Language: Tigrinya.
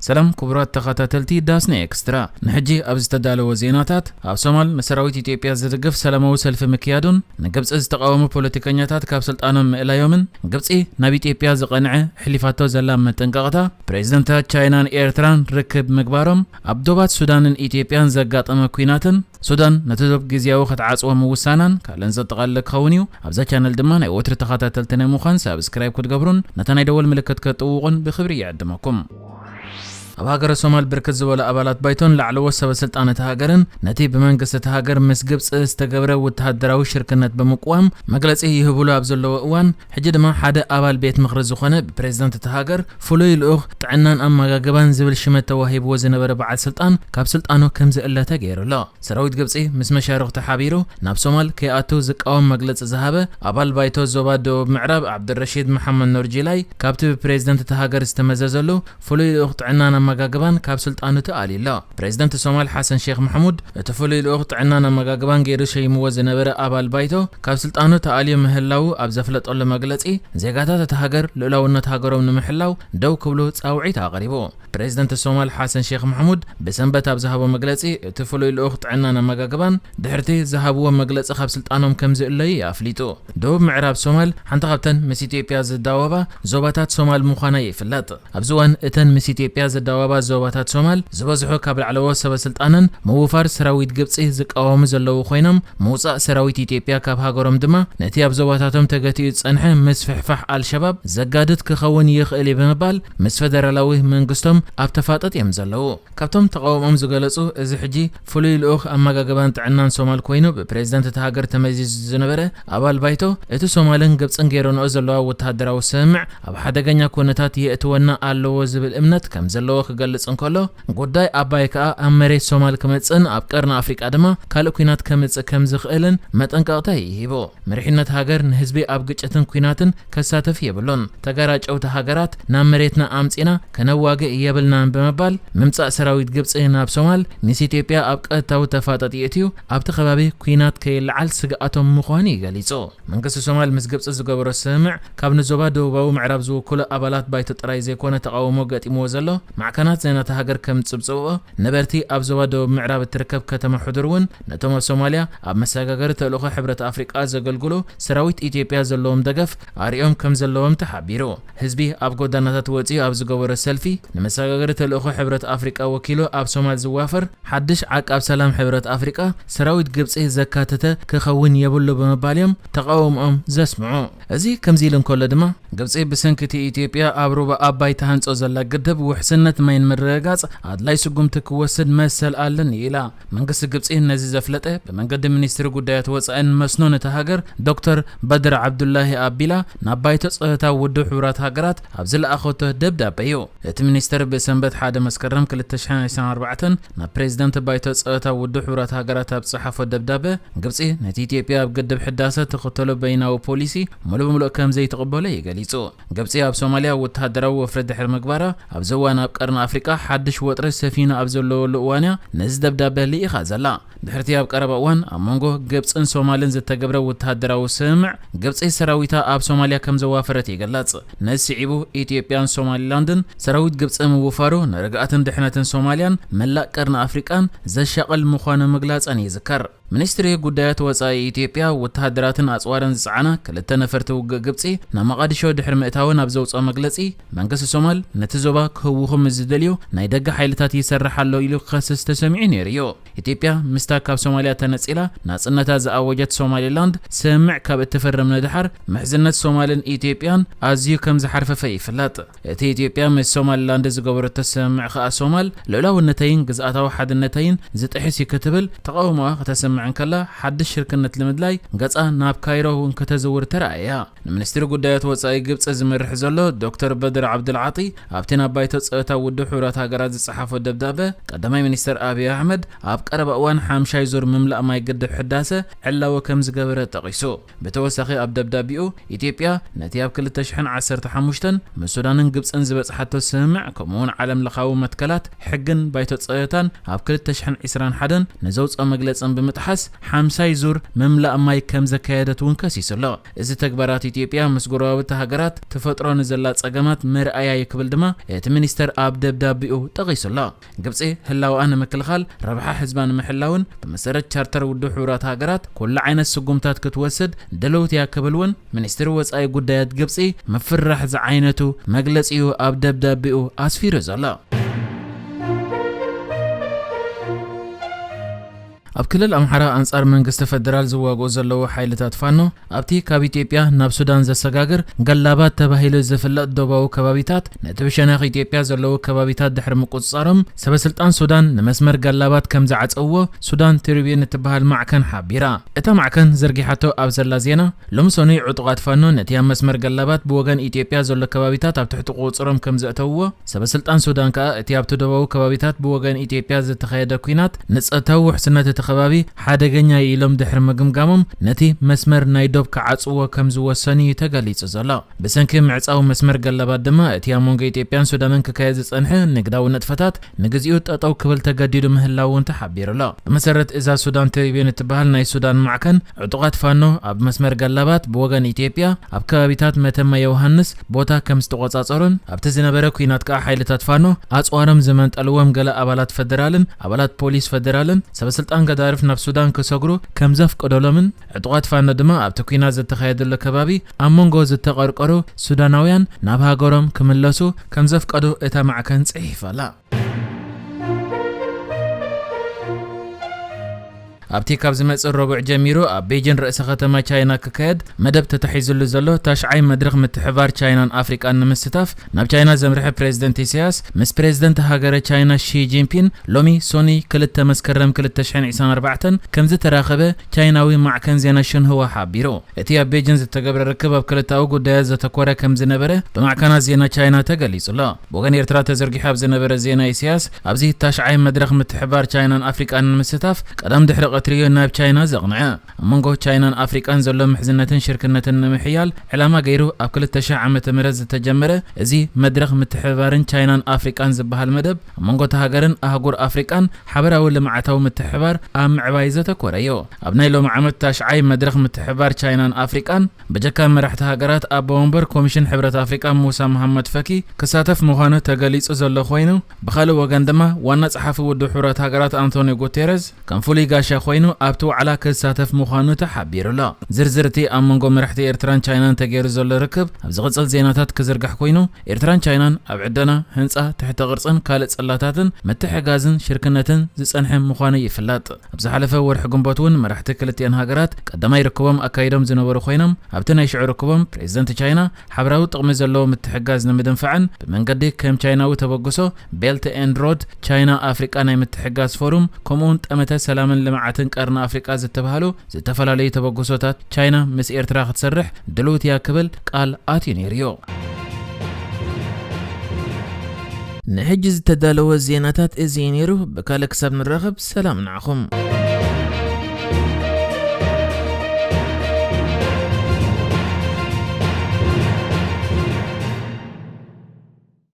ሰላም ክቡራት ተኸታተልቲ ዳስና ኤክስትራ፣ ንሕጂ ኣብ ዝተዳለወ ዜናታት፣ ኣብ ሶማል ንሰራዊት ኢትዮጵያ ዝድግፍ ሰላማዊ ሰልፊ ምክያዱን ንግብፂ ዝተቃወሙ ፖለቲከኛታት ካብ ስልጣኖም ምእላዮምን ግብፂ ናብ ኢትዮጵያ ዝቐንዐ ሕሊፋቶ ዘላ መጠንቀቕታ፣ ፕሬዝደንታት ቻይናን ኤርትራን ርክብ ምግባሮም፣ ኣብ ዶባት ሱዳንን ኢትዮጵያን ዘጋጠመ ኲናትን ሱዳን ነቲ ዶብ ግዝያዊ ክትዓጽዎ ምውሳናን ካልእን ዘጠቓልል ክኸውን እዩ። ኣብዛ ቻነል ድማ ናይ ወትሪ ተኸታተልቲ ናይ ምዃን ሳብስክራይብ ክትገብሩን ነታ ናይ ደወል ምልክት ከጥውቑን ብኽብሪ ይዕድመኩም። ኣብ ሃገረ ሶማል ብርክት ዝበሉ ኣባላት ባይቶን ላዕለዎት ሰበ ስልጣን እታ ሃገርን ነቲ ብመንግስቲ እታ ሃገር ምስ ግብፂ ዝተገብረ ወተሃደራዊ ሽርክነት ብምቅዋም መግለፂ ይህብሉ ኣብ ዘለዎ እዋን፣ ሕጂ ድማ ሓደ ኣባል ቤት ምኽሪ ዝኾነ ብፕሬዝደንት እታ ሃገር ፍሉይ ልኡኽ ጥዕናን ኣመጋግባን ዝብል ሽመት ተዋሂብዎ ዝነበረ በዓል ስልጣን ካብ ስልጣኑ ከም ዝእለ ተገይሩ ኣሎ። ሰራዊት ግብፂ ምስ መሻርኽቱ ሓቢሩ ናብ ሶማል ከይኣቱ ዝቃወም መግለፂ ዝሃበ ኣባል ባይቶ ዞባ ደቡብ ምዕራብ ዓብድረሺድ መሓመድ ኖርጂላይ ካብቲ ብፕሬዝደንት እታ ሃገር ዝተመዘዘሉ ፍሉይ ልኡኽ ጥዕናን ኣመጋግባን ካብ ስልጣኑ ተኣልዩ ኣሎ። ፕሬዝደንት ሶማል ሓሰን ሼክ መሕሙድ እቲ ፍሉይ ልኡኽ ጥዕናን ኣመጋግባን ገይሩ ሸይምዎ ዝነበረ ኣባል ባይቶ ካብ ስልጣኑ ተኣልዩ ምህላዉ ኣብ ዘፍለጠሉ መግለፂ፣ ዜጋታት እታ ሃገር ልኡላውነት ሃገሮም ንምሕላው ደው ክብሉ ፃውዒት ኣቕሪቡ። ፕሬዝደንት ሶማል ሓሰን ሼክ መሕሙድ ብሰንበት ኣብ ዝሃቦ መግለፂ፣ እቲ ፍሉይ ልኡኽ ጥዕናን ኣመጋግባን ድሕርቲ ዝሃብዎ መግለፂ ካብ ስልጣኖም ከም ዝእለዩ እዩ ኣፍሊጡ። ደቡብ ምዕራብ ሶማል ሓንቲ ካብተን ምስ ኢትዮጵያ ዝዳወባ ዞባታት ሶማል ምዃና ይፍለጥ። ኣብዚ እዋን እተን ምስ ኢትዮጵያ ዝዳወባ ዞባታት ሶማል ዝበዝሑ ካብ ላዕለዎት ሰበ ስልጣንን ምውፋር ሰራዊት ግብፂ ዝቃወሙ ዘለዉ ኮይኖም፣ ምውፃእ ሰራዊት ኢትዮጵያ ካብ ሃገሮም ድማ ነቲ ኣብ ዞባታቶም ተገቲኡ ዝፀንሐ ምስፍሕፋሕ ኣልሸባብ ዘጋድድ ክኸውን ይኽእል እዩ ብምባል ምስ ፈደራላዊ መንግስቶም ኣብ ተፋጠጥ እዮም ዘለዉ። ካብቶም ተቃውሞኦም ዝገለጹ፣ እዚ ሕጂ ፍሉይ ልኡኽ ኣመጋግባን ጥዕናን ሶማል ኮይኑ ብፕሬዝደንት እታ ሃገር ተመዚዙ ዝነበረ ኣባል ባይቶ፣ እቲ ሶማልን ግብጽን ገይረንኦ ዘለዋ ወተሃደራዊ ስምምዕ ኣብ ሓደገኛ ኩነታት የእትወና ኣለዎ ዝብል እምነት ከም ዘለዎ ክገልጽ እንከሎ፣ ጉዳይ ኣባይ ከኣ ኣብ መሬት ሶማል ክመጽእን ኣብ ቀርኒ ኣፍሪቃ ድማ ካልእ ኲናት ከምጽእ ከም ዝኽእልን መጠንቀቕታ እዩ ሂቡ። መሪሕነት ሃገር ንህዝቢ ኣብ ግጭትን ኲናትን ከሳተፍ የብሉን። ተጋራጨውቲ ሃገራት ናብ መሬትና ኣምጺና ከነዋግእ የብልናን ብምባል፣ ምምጻእ ሰራዊት ግብጺ ናብ ሶማል ምስ ኢትዮጵያ ኣብ ቀጥታዊ ተፋጠጥ የእትዩ ኣብቲ ከባቢ ኲናት ከይለዓል ስግኣቶም ምዃኑ እዩ ገሊጹ። መንግስቲ ሶማል ምስ ግብጺ ዝገበሮ ስምምዕ ካብ ንዞባ ደቡባዊ ምዕራብ ዝውክሉ ኣባላት ባይቶ ጥራይ ዘይኮነ ተቓውሞ ገጢምዎ ዘሎ፣ ማዕከናት ዜና እታ ሃገር ከም ዝጽብጽብኦ፣ ነበርቲ ኣብ ዞባ ደቡብ ምዕራብ እትርከብ ከተማ ሕዱር እውን ነቶም ኣብ ሶማልያ ኣብ መሰጋገሪ ተልእኾ ሕብረት ኣፍሪቃ ዘገልግሉ ሰራዊት ኢትዮጵያ ዘለዎም ደገፍ ኣርእዮም ከም ዘለዎም ተሓቢሩ። ህዝቢ ኣብ ጎዳናታት ወጺኡ ኣብ ዝገበሮ ሰልፊ፣ ንመሰጋገሪ ተልእኾ ሕብረት ኣፍሪቃ ወኪሉ ኣብ ሶማል ዝዋፈር ሓድሽ ዓቃብ ሰላም ሕብረት ኣፍሪቃ ሰራዊት ግብጺ ዘካተተ ክኸውን የብሉ ብምባል እዮም ተቃውሞኦም ዘስምዑ። እዚ ከምዚ ኢሉ እንከሎ ድማ፣ ግብጺ ብሰንኪ እቲ ኢትዮጵያ ኣብ ሩባ ኣባይ ትሃንጾ ዘላ ግድብ ውሕስነት ማይ ንምርግጋጽ ኣድላይ ስጉምቲ ክወስድ መሰል ኣለኒ ኢላ። መንግስቲ ግብጺ ነዚ ዘፍለጠ ብመንገዲ ሚኒስትሪ ጉዳያት ወጻኢን መስኖን እታ ሃገር ዶክተር በድር ዓብዱላሂ ኣቢላ ናብ ባይቶ ጸጥታ ውድብ ሕቡራት ሃገራት ኣብ ዝለኣኸቶ ደብዳበ እዩ። እቲ ሚኒስተር ብሰንበት ሓደ መስከረም ክልተ ሽሕን ዕስራን ኣርባዕተን ናብ ፕሬዝደንት ባይቶ ጸጥታ ውድብ ሕቡራት ሃገራት ኣብ ዝጸሓፎ ደብዳበ፣ ግብጺ ነቲ ኢትዮጵያ ኣብ ግድብ ሕዳሰ ትኽተሎ በይናዊ ፖሊሲ ሙሉእ ብሙሉእ ከም ዘይትቕበሎ እዩ ገሊጹ። ግብጺ ኣብ ሶማልያ ወተሃደራዊ ወፍሪ ድሕሪ ምግባራ፣ ኣብዚ እዋን ኣብ ቀርኒ ኣፍሪቃ ሓድሽ ወጥሪ ሰፊኑ ኣብ ዘለወሉ እዋን እያ ነዚ ደብዳበ ልኢኻ ዘላ። ድሕርቲ ኣብ ቀረባ እዋን ኣብ መንጎ ግብጽን ሶማልን ዝተገብረ ወተሃደራዊ ስምምዕ፣ ግብጺ ሰራዊታ ኣብ ሶማልያ ከም ዘዋፈረት ይግለጽ። ነዚ ስዒቡ ኢትዮጵያን ሶማሊላንድን ሰራዊት ግብጺ ምውፋሩ ንርግኣትን ድሕነትን ሶማልያን መላእ ቀርኒ ኣፍሪቃን ዘሻቕል ምዃኑ ምግላጸን ይዝከር። ሚኒስትሪ ጉዳያት ወጻኢ ኢትዮጵያ ወተሃደራትን ኣጽዋርን ዝጸዓና ክልተ ነፈርቲ ውግእ ግብጺ ናብ መቓዲሾ ድሕሪ ምእታወን ኣብ ዘውጽኦ መግለጺ፣ መንግስቲ ሶማል ነቲ ዞባ ክህውኹ ምስ ዝደልዩ ናይ ደገ ሓይልታት ይሰርሕ ኣሎ ኢሉ ክኸስስ ተሰሚዑ ነይሩ እዩ። ኢትዮጵያ ምስታ ካብ ሶማልያ ተነጺላ ናጽነታ ዝኣወጀት ሶማሊላንድ ስምምዕ ካብ እትፍርም ንድሓር፣ ምሕዝነት ሶማልን ኢትዮጵያን ኣዝዩ ከም ዝሓርፈፈ ይፍለጥ። እቲ ኢትዮጵያ ምስ ሶማሊላንድ ዝገበረቶ ስምምዕ ከኣ ሶማል ልኡላውነተይን ግዝኣታዊ ሓድነተይን ዝጥሕስ እዩ ክትብል ተቓውሞኣ ከተሰምዕ እንከላ፣ ሓድሽ ሽርክነት ንምድላይ ገጻ ናብ ካይሮ እውን ከተዝውር ተራእያ። ንሚኒስትሪ ጉዳያት ወጻኢ ግብጺ ዝመርሕ ዘሎ ዶክተር በድር ዓብዱልዓጢ ኣብቲ ናብ ባይቶ ጸጥታ ውድብ ሕቡራት ሃገራት ዝጸሓፎ ደብዳበ፣ ቀዳማይ ሚኒስትር ኣብይ ኣሕመድ ኣብ ቀረባ እዋን ሓምሻይ ዙር ምምላእ ማይ ግድብ ሕዳሰ ዕላዊ ከም ዝገበረ ጠቒሱ። ብተወሳኺ ኣብ ደብዳቤኡ፣ ኢትዮጵያ ነቲ ኣብ ክልተ ሽሕን ዓሰርተ ሓሙሽተን ምስ ሱዳንን ግብጽን ዝበጽሓቶ ስምምዕ፣ ከምኡ'ውን ዓለም ለኻዊ መትከላት ሕግን ባይቶ ጸጥታን ኣብ ክልተ ሽሕን ዕስራን ሓደን ንዘውጽኦ መግለጽን ብምጥሓስ፣ ንምፍሓስ ሓምሳይ ዙር ምምላእ ማይ ከም ዘካየደት እውን ከሲሱ ኣሎ። እዚ ተግባራት ኢትዮጵያ ምስ ጎረባብቲ ሃገራት ትፈጥሮ ንዘላ ጸገማት መርኣያ እዩ ክብል ድማ እቲ ሚኒስተር ኣብ ደብዳቤኡ ጠቒሱ ኣሎ። ግብጺ ህላወኣ ንምክልኻል፣ ረብሓ ህዝባ ንምሕላውን ብመሰረት ቻርተር ውድብ ሕቡራት ሃገራት ኩሉ ዓይነት ስጉምታት ክትወስድ ድልውቲ እያ ክብል እውን ሚኒስትሪ ወጻኢ ጉዳያት ግብጺ ምፍራሕ ዝዓይነቱ መግለጺኡ ኣብ ደብዳቤኡ ኣስፊሩ ዘሎ። ኣብ ክልል ኣምሓራ ኣንጻር መንግስቲ ፈደራል ዝዋግኡ ዘለዉ ሓይልታት ፋኖ ኣብቲ ካብ ኢትዮጵያ ናብ ሱዳን ዘሰጋግር ገላባት ተባሂሉ ዝፍለጥ ዶባዊ ከባቢታት ነቲ ብሸነኽ ኢትዮጵያ ዘለዉ ከባቢታት ድሕሪ ምቁጽጻሮም ሰበስልጣን ሱዳን ንመስመር ገላባት ከም ዝዓጸውዎ ሱዳን ትሪቢዩን እትበሃል ማዕከን ሓቢራ። እታ ማዕከን ዘርጊሓቶ ኣብ ዘላ ዜና ሎሚ ሰኑይ ዕጡቓት ፋኖ ነቲ ኣብ መስመር ገላባት ብወገን ኢትዮጵያ ዘሎ ከባቢታት ኣብ ትሕቲ ቁጽሮም ከም ዘእተውዎ ሰበስልጣን ሱዳን ከኣ እቲ ኣብቲ ደቡባዊ ከባቢታት ብወገን ኢትዮጵያ ዝተኻየደ ኲናት ንጸጥታዊ ውሕስነት እቲ ከባቢ ሓደገኛ እዩ ኢሎም ድሕሪ ምግምጋሞም ነቲ መስመር ናይ ዶብ ክዓጽዎ ከም ዝወሰኑ እዩ ተገሊጹ ዘሎ። ብሰንኪ ምዕጻው መስመር ገላባት ድማ እቲ ኣብ መንጎ ኢትዮጵያን ሱዳንን ክካየድ ዝጸንሐ ንግዳዊ ንጥፈታት ንግዚኡ ጠጠው ክብል ተገዲዱ ምህላው እውን ተሓቢሩ ኣሎ። ብመሰረት እዛ ሱዳን ትሪቢዩን እትበሃል ናይ ሱዳን ማዕከን ዕጡቓት ፋኖ ኣብ መስመር ገላባት ብወገን ኢትዮጵያ ኣብ ከባቢታት መተማ ዮሃንስ ቦታ ከም ዝተቆጻጸሩን ኣብቲ ዝነበረ ኲናት ከኣ ሓይልታት ፋኖ ኣጽዋሮም ዝመንጠልዎም ገለ ኣባላት ፈደራልን ኣባላት ፖሊስ ፈደራልን ሰበስልጣን ገዳርፍ ናብ ሱዳን ክሰግሩ ከም ዘፍቀደሎምን ዕጡቓት ፋኖ ድማ ኣብቲ ኲናት ዝተኻየደሉ ከባቢ ኣብ መንጎ ዝተቐርቀሩ ሱዳናውያን ናብ ሃገሮም ክምለሱ ከም ዘፍቀዱ እታ ማዕከን ጽሒፋ ኣላ። ኣብቲ ካብ ዝመጽእ ረቡዕ ጀሚሩ ኣብ ቤጂን ርእሰ ከተማ ቻይና ክካየድ መደብ ተታሒዙሉ ዘሎ ታሽዓይ መድረኽ ምትሕባር ቻይናን ኣፍሪቃን ንምስታፍ ናብ ቻይና ዘምርሐ ፕሬዝደንት ኢሳያስ ምስ ፕሬዝደንት ሃገረ ቻይና ሺ ጂንፒን ሎሚ ሶኒ ክልተ መስከረም ክልተ ሽሕን ዕስራን ኣርባዕተን ከም ዝተራኸበ ቻይናዊ ማዕከን ዜና ሽንህዋ ሓቢሩ። እቲ ኣብ ቤጂን ዝተገብረ ርክብ ኣብ ክልተኣዊ ጉዳያት ዘተኮረ ከም ዝነበረ ብማዕከናት ዜና ቻይና ተገሊጹ ኣሎ። ብወገን ኤርትራ ተዘርጊሑ ኣብ ዝነበረ ዜና ኢሳያስ ኣብዚ ታሽዓይ መድረኽ ምትሕባር ቻይናን ኣፍሪቃን ንምስታፍ ቀዳም ድሕሪ ቀትሪ እዩ ናብ ቻይና ዘቕንዐ። ኣብ መንጎ ቻይናን ኣፍሪቃን ዘሎ ምሕዝነትን ሽርክነትን ንምሕያል ዕላማ ገይሩ ኣብ ክልተ ሽሕ ዓመተ ምህረት ዝተጀመረ እዚ መድረኽ ምትሕብባርን ቻይናን ኣፍሪቃን ዝበሃል መደብ ኣብ መንጎ እታ ሃገርን ኣህጉር ኣፍሪቃን ሓበራዊ ልምዓታዊ ምትሕብባር ኣብ ምዕባይ ዘተኮረ እዩ። ኣብ ናይ ሎሚ ዓመት ታሽዓይ መድረኽ ምትሕብባር ቻይናን ኣፍሪቃን ብጀካ መራሕቲ ሃገራት ኣቦ ወንበር ኮሚሽን ሕብረት ኣፍሪቃ ሙሳ መሃመድ ፈኪ ክሳተፍ ምዃኑ ተገሊጹ ዘሎ ኮይኑ ብኻልእ ወገን ድማ ዋና ጸሓፊ ውድብ ሕብረት ሃገራት ኣንቶኒዮ ጉቴረዝ ከም ፍሉይ ጋሻ ኮይኑ ኣብቲ ዋዕላ ክሳተፍ ምዃኑ ተሓቢሩ ኣሎ። ዝርዝር እቲ ኣብ መንጎ መራሕቲ ኤርትራን ቻይናን ተገይሩ ዘሎ ርክብ ኣብ ዝቕጽል ዜናታት ክዝርጋሕ ኮይኑ ኤርትራን ቻይናን ኣብ ዕደና፣ ህንጻ፣ ትሕተ ቅርጽን ካልእ ጽላታትን ምትሕጋዝን ሽርክነትን ዝጸንሐ ምዃኑ ይፍለጥ። ኣብ ዝሓለፈ ወርሒ ግንቦት እውን መራሕቲ ክልቲአን ሃገራት ቀዳማይ ርክቦም ኣካይዶም ዝነበሩ ኮይኖም ኣብቲ ናይ ሽዑ ርክቦም ፕሬዝደንት ቻይና ሓበራዊ ጥቕሚ ዘለዎ ምትሕጋዝ ንምድንፋዕን ብመንገዲ ከም ቻይናዊ ተበግሶ ቤልት ኤንድ ሮድ ቻይና ኣፍሪቃ ናይ ምትሕጋዝ ፎሩም ከምኡውን ጠመተ ሰላምን ልምዓትን ቀርኒ ኣፍሪቃ ዝተባህሉ ዝተፈላለዩ ተበግሶታት ቻይና ምስ ኤርትራ ክትሰርሕ ድልውቲ እያ ክብል ቃል ኣትዩ ነይሩ እዩ። ንሕጂ ዝተዳለወ ዜናታት እዚ እዩ ነይሩ። ብካልእ ክሳብ ንራኸብ ሰላም ንዓኹም።